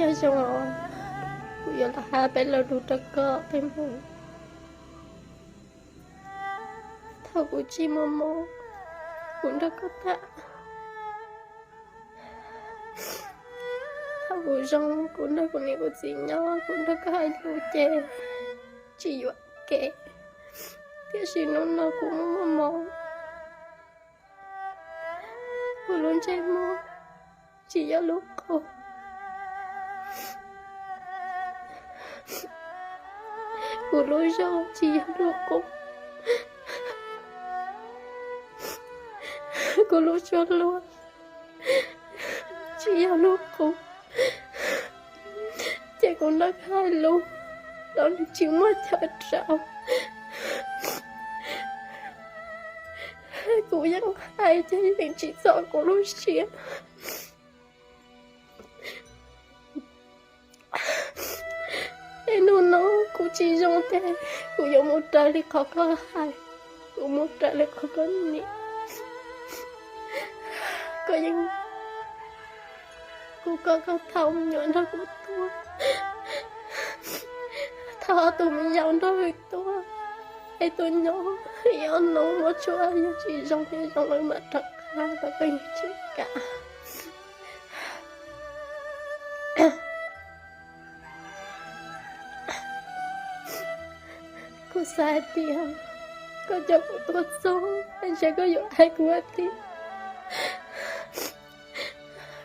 Nyob zoo, kuv yuav los hais peb lo lus rau koj, peb mus. Thaum kuv tsis muaj mov, kuv nrog koj tham. Thaum kuv zoo, kuv nrog kuv niam kuv txiv nyob, kuv nrog koj hais lus ces tsis yuam kev. Tiam sis hnub no kuv muaj muaj mov, kuv lub ntsej muag tsis yog lub qub, kuv lub zog tsis yog lub qub, kuv lub suab luag tsis yog lub qub, ces kuv nrog koj hais lus los nws tsis muaj chaw rau. Kuv yeej hais ces yeej tsis txog kuv lub siab. Es hnub no kuv tsis zoo ces kuv yuav mus raws li qhov koj hais, kuv mus raws li qhov koj niam. Koj yeej, kuv kom koj thauj me nyuam nrog kuv tuaj, thauj ob tug me nyuam nrog kuv tuaj, es tuaj nyob ib ob hnub muab tshuaj, yog tsis zoo thiab zoo lawm mam rov qab, koj yeej tsis kam. Kuv xav hais tias koj coj kuv tuaj txog, ntshe koj yuav hais kuv hais tias,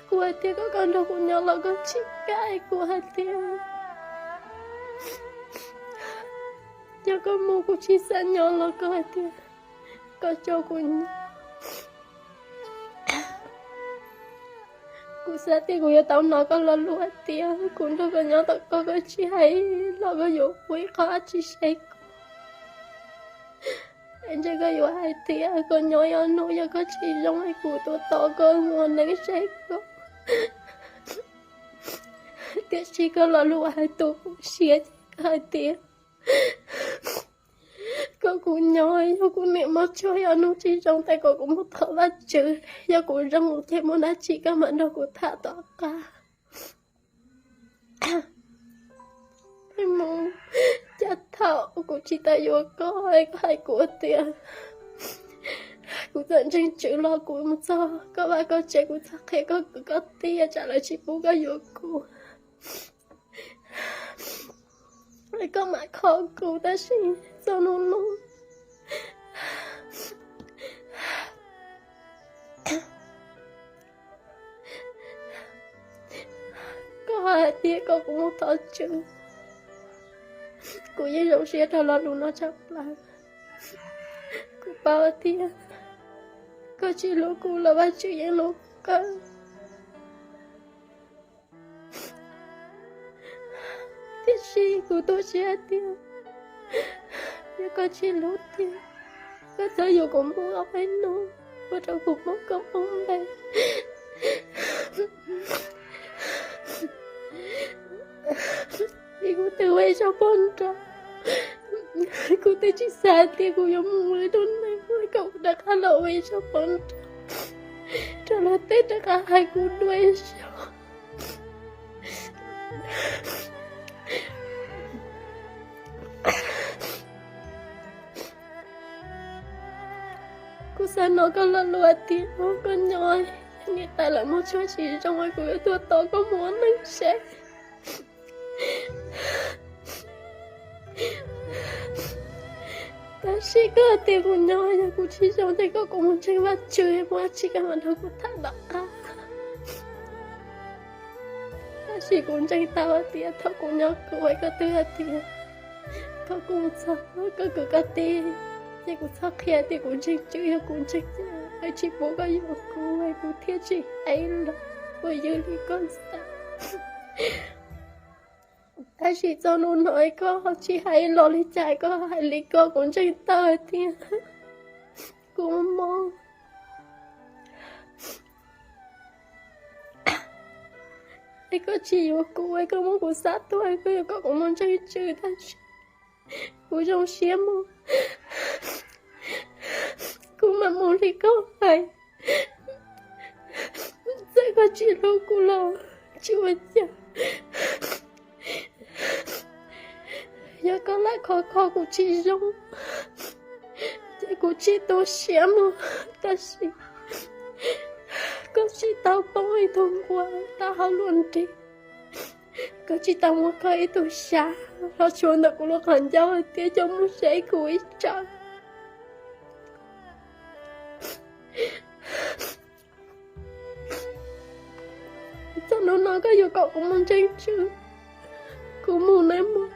kuv hais tias kom koj nrog kuv nyob los koj tsis kam, kuv hais tias yog koj mus kuv tsis xav nyob los koj hais tias koj coj kuv nyob. Kuv xav tias kuv yuav tau hnov koj lo lus hais tias kuv nrog koj nyob tom koj, koj tsis hais los koj yuav ua ib qho dab tsi saib kuv. Ntshe koj yuav hais tias koj nyob ib ob hnub yog koj tsis zoo es kuv tuaj tos koj mus ua neeb saib koj. Tiam sis koj lo lus hais tu kuv siab ces koj hais tias kom kuv nyob, yog kuv niam muab tshuaj ib ob hnub tsis zoo ces kom kuv mus thov Vajtswv, yog kuv zoo ces muaj dab tsi koj mam nrog kuv tham tom qab. Peb mus, cas thaum kuv tsis tau yuav koj es koj hais kuv tias kuv txawm ntseeg Tswv los kuv mus txog koj vaj koj tsev kuv txhob qhia koj kwv koj tij, tsam lawv tsis pub koj yuav kuv. Koj mam kho kuv, tab sis txog hnub no koj hais tias kom kuv mus thov Tswv, kuv yeej zoo siab rau lo lus no tshaj plaws. Kuv paub tias koj tsis hlub kuv los Vajtswv yeej hlub koj. Tiam sis kuv tu siab hais tias yog koj tsis hlub tiag, koj txhob yuav kuv mus ob peb hnub, ua rau kuv muab koj poob npe. Vim kuv twb ua ib zaug poob nrauj, kuv twb tsis xav tias kuv yuav mus ua ib tug neeg kom kuv rov qab los ua ib zaug poob nrauj, rau luag tej rov qab hais kuv dua ib zaug. Kuv xav hnov koj lo lus tias koj nyob, niam tais lawv muab tshuaj tsis zoo, kuv yuav tuaj tos koj mus ua neeb seb. Tab sis koj hais tias kuv nyob, yog kuv tsis zoo ces koj kom kuv mus ntseeg Vajtswv, muaj dab tsi koj mam nrog kuv tham tom qab. Tab sis kuv ntseeg tau hais tias thaum kuv nyob kuv es koj twb hais tias koj kuj txog, koj kwv koj tij, ces kuv txhob qhia tias kuv ntseeg Tswv, yog kuv ntseeg ces lawv tsis pub koj yuav kuv, kuv thiaj tsis hais los, kuv ywj li koj xav. Tab sis txog hnub no koj tsis hais los li cas, koj hais li ko kuv ntseeg tau hais tias kuv mob. Es koj tsis yuav kuv, es koj muab kuv xa tuaj, koj yuav kom kuv mus ntseeg Tswv, tab sis kuv zoo siab mus, kuv mam mus li koj hais. Txawm koj tsis hlub kuv los tsis ua cas, Yog koj lam khov kho kuv tsis zoo, ces kuv tsis tu siab mus, tab sis koj tsis tau poob ib tug npua tau hauv luag nrig, koj tsis tau muab koj ib tug xyab los tshuav ntawm kuv lub qhov ncauj hais tias coj mus seb kuv ib tsam. Txog hnub no koj yuav kom kuv mus ntseeg Tswv, kuv mus nawb mog.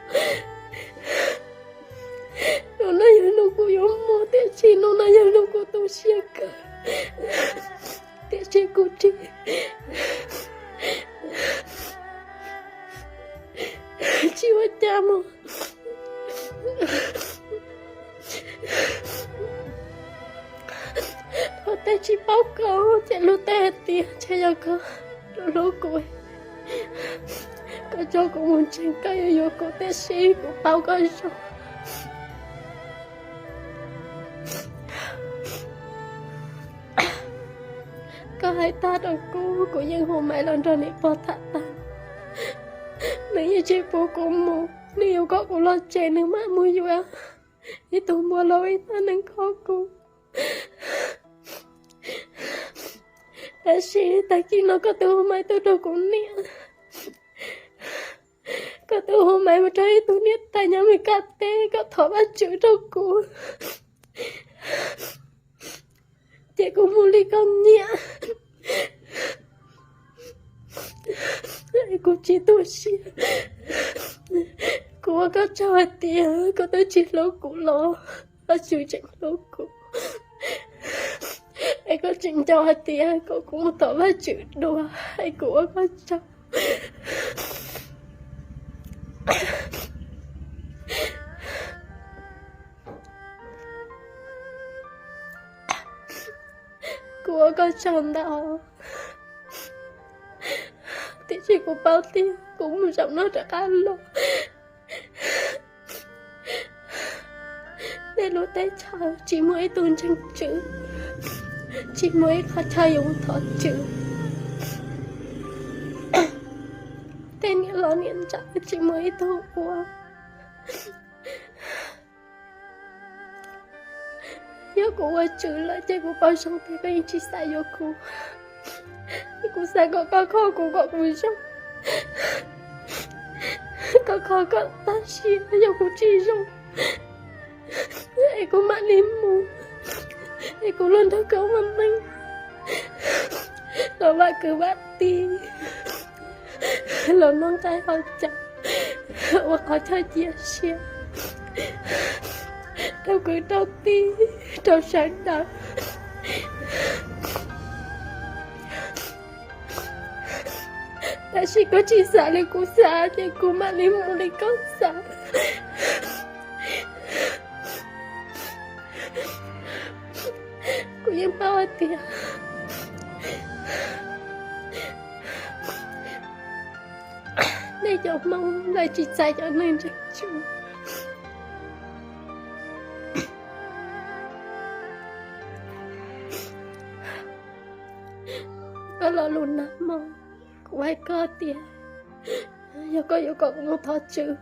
Hnub no yog hnub kuv yuav mus, tiam sis hnub no yog hnub kuv tu siab kawg, tiam sis kuv tsis, tsis ua cas mog. Luag tej tsis paub koj ces luag tej hais tias ntshe yog koj hlub kuv, koj coj kuv mus ntseeg, koj yuav yuav kuv, tiam sis kuv paub koj zoo. Koj hais tag rau kuv, kuv yeej hu Maiv los nrog niam pog tham tag, nws yeej tsis pub kuv mus, nws yuav kom kuv los tsev, nws mam mus yuav ib tug npua los ib tag neeg kho kuv. Tab sis tag kis no koj twb hu Maiv tuaj rau kuv niam, koj twb hu Maiv mus rau ib tug niam tais nyob Meskas teb kom thov Vajtswv rau kuv, ces kuv mus li koj nyiam. Kuv tsis tu siab, kuv ua koj tsaug hais tias koj twb tsis hlub kuv los Vajtswv tseem hlub kuv. Es koj tseem nco hais tias kom kuv mus thov Vajtswv dua, es kuv ua koj tsaug. Kuv ua koj tsaug ntau, tiam sis kuv paub tias kuv mus zaum no rov qab los, nej lub teb chaws tsis muaj ib tug ntseeg Tswv, tsis muaj ib qhov chaw yuav thov Tswv. Tej niam hlob niam ntxawm tsis muaj ib tug ua. Yog kuv ua tswv lawm ces kuv paub zoo tias koj yeej tsis xav yuav kuv. Kuv xav kom koj kho kuv kom kuv zoo, koj kho kom tag sim yog kuv tsis zoo es kuv mam li mus, es kuv los nrog koj ua neej, los vam kwv vam tij, los noj nqaij haus cawv, ua qhov chaw cia siab rau kwv rau tij, rau sawv daws. Tab sis koj tsis xav li kuv xav ces kuv mam li mus li koj xav. Kuv yeej paub hais tias nej cov Hmoob lawv tsis txais cov neeg ntseeg Tswv. Koj lo lus nag hmo, kuv hais koj tias yog koj yuav kom kuv mus thov Tswv,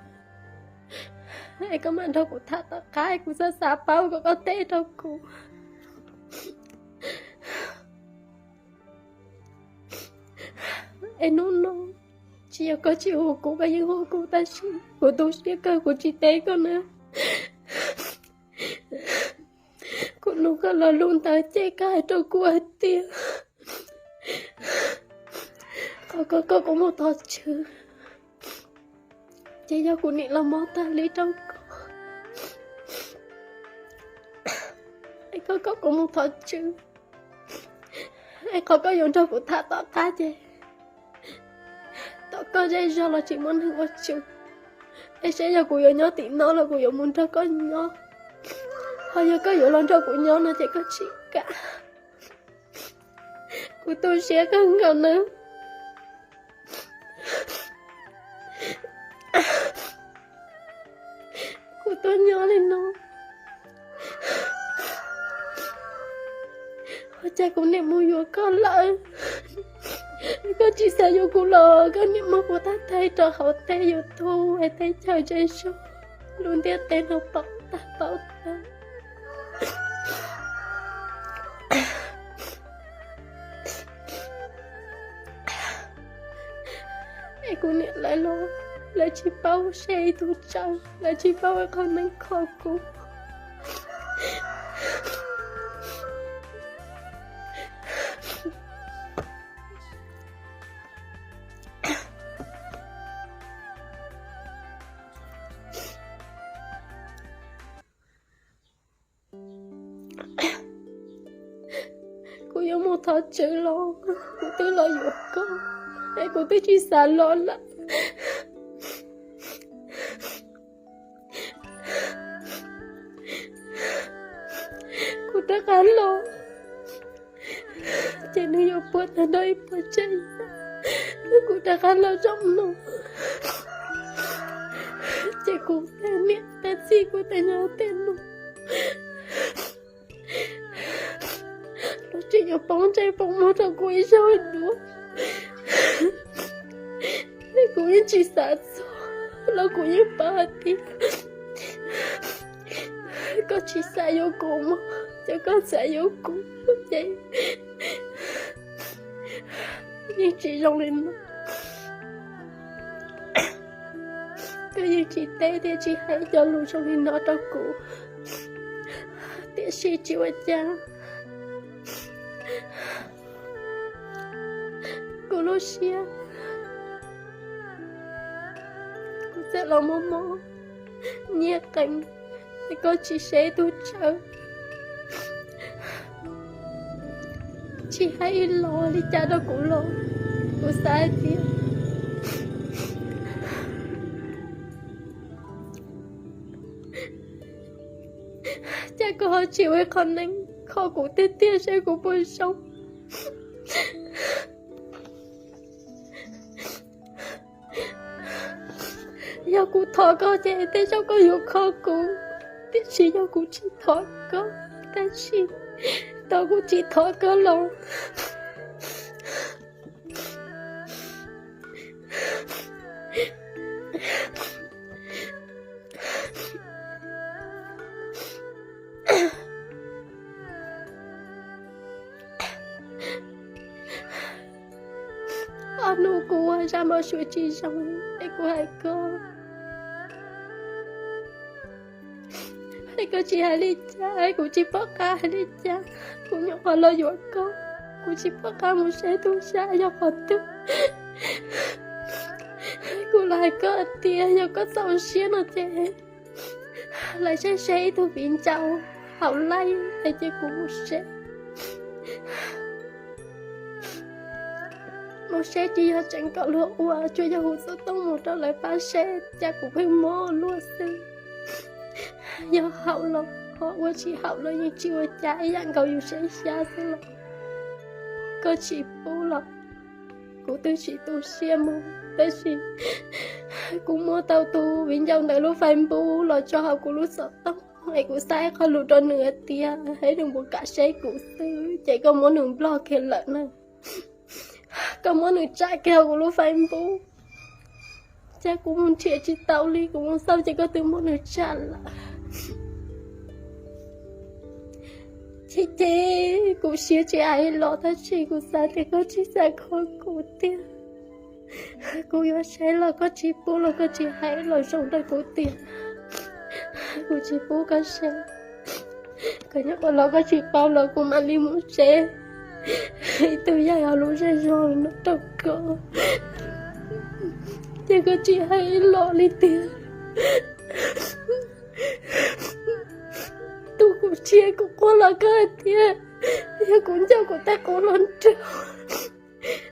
es koj mam nrog kuv tham tom qab, kuv xav xav paub kom koj teb rau kuv. Es hnub no tsis yog koj tsis hu kuv, koj yeej hu kuv, tab sis kuv tu siab kawg kuv tsis teb koj na. Kuv nug koj lo lus ntawd ces koj hais rau kuv hais tias qhov koj kom kuv mus thov Tswv ces yog kuv niam los mob tag li rau koj, es koj kom kuv mus thov Tswv, es qhov koj yuav nrog kuv tham tom qab ces tom koj zej zog los tsis muaj neeg ua Tswv, es saib yog kuv yuav nyob tim no los kuv yuav mus nrog koj nyob, ho yog koj yuav los nrog kuv nyob no ces koj tsis kam. Kuv tu siab kawg nkaus na. Kuv tuaj nyob li no, ua cas kuv niam mus yuav koj lawm, koj tsis xav yuav kuv los koj niam muab kuv tag thaiv rau hauv tej YouTube es teb chaws zej zog. lub ntiaj teb no pom tag pom tag. Es kuv niam lawv los lawv tsis paub seb ib tug tsawv, lawv tsis paub ib qho neeb kho kuv. Kuv yuav mus thov Tswv los kuv twb los yuav koj, es kuv twb tsis xav los lawm. Kuv rov qab los, ces nws yuav puag tag nrho ib puas tsav yam. Kuv rov qab los zoo no, ces kuv tej niam tej txiv kuv tej nyob tej no, lawv tseem yuav poob ntsej poob muag rau kuv ib zaug dua. Kuv yeej tsis xav txog los kuv yeej paub hais tias koj tsis xav yuav kuv mog, ces koj xav yuav kuv ces yeej tsis zoo li no. Koj yeej tsis teb thiab tsis hais cov lus zoo li no rau kuv, tiam sis tsis ua cas, kuv lub siab kuv txawm los mob mob nyiaj qees, es koj tsis seb ib tug tsawv, tsis hais ib los li cas rau kuv los, kuv xav hais tias cas koj ho tsis ua ib qho neeb kho kuv tiag tiag seb kuv puas zoo. Yog kuv thov koj ces tej zaum koj yuav kho kuv, tiam sis yog kuv tsis thov koj, tab sis tau kuv tsis thov koj los ob hnub kuv ua zaj npau suav tsis zoo es kuv hais koj, es koj tsis hais li cas, kuv tsis pom qab hais li cas. Kuv nyuam qhuav los yuav koj, kuv tsis pom qab mus saib tub sab yog qhov twg. Kuv los hais koj tias yog koj txaus siab no ces lawv saib seb ib tug viv ncaus haum laij es cia kuv mus seb. Mus seb tsis yog tseem kom luag ua, tsuas yog hu xov tooj mus rau lawv pab seb, cas kuv pheej mob luag xwb. Yog haum los ho ua, tsis haum los yeej tsis ua cas, ib yam nkaus yus saib xyab xwb los. Koj tsis pub los kuv twb tsis tu siab mus, tab sis kuv muab tau tus viv ncaus ntawd lub Facebook los tso hauv kuv lub xov tooj, es kuv xa ib qho lus rau nws hais tias, es nws mus kam saib kuv xwb ces koj muab nws block kiag lawm na. Koj muab nws tsam kiag hauv kuv lub Facebook, cas kuv mus nrhiav tsis tau li, kuv mus xauj ces koj twb muab nws tsam lawm. Ces ces kuv siab tsis hais los tab sis kuv xav tias koj tsis xav kho kuv tiag. Kuv yuav saib los koj tsis pub los koj tsis hais los zoo rau kuv tiag. Kuv tsis pub koj saib, koj nyob qhov los koj tsis paub los kuv mam li mus saib ib tug yaig hauv lub zej zog no rau koj. Ces koj tsis hais los li tiag. Tus kuv tshiab kuv quaj los koj hais tias yog kuv ncauj kuv tej qub los nrog.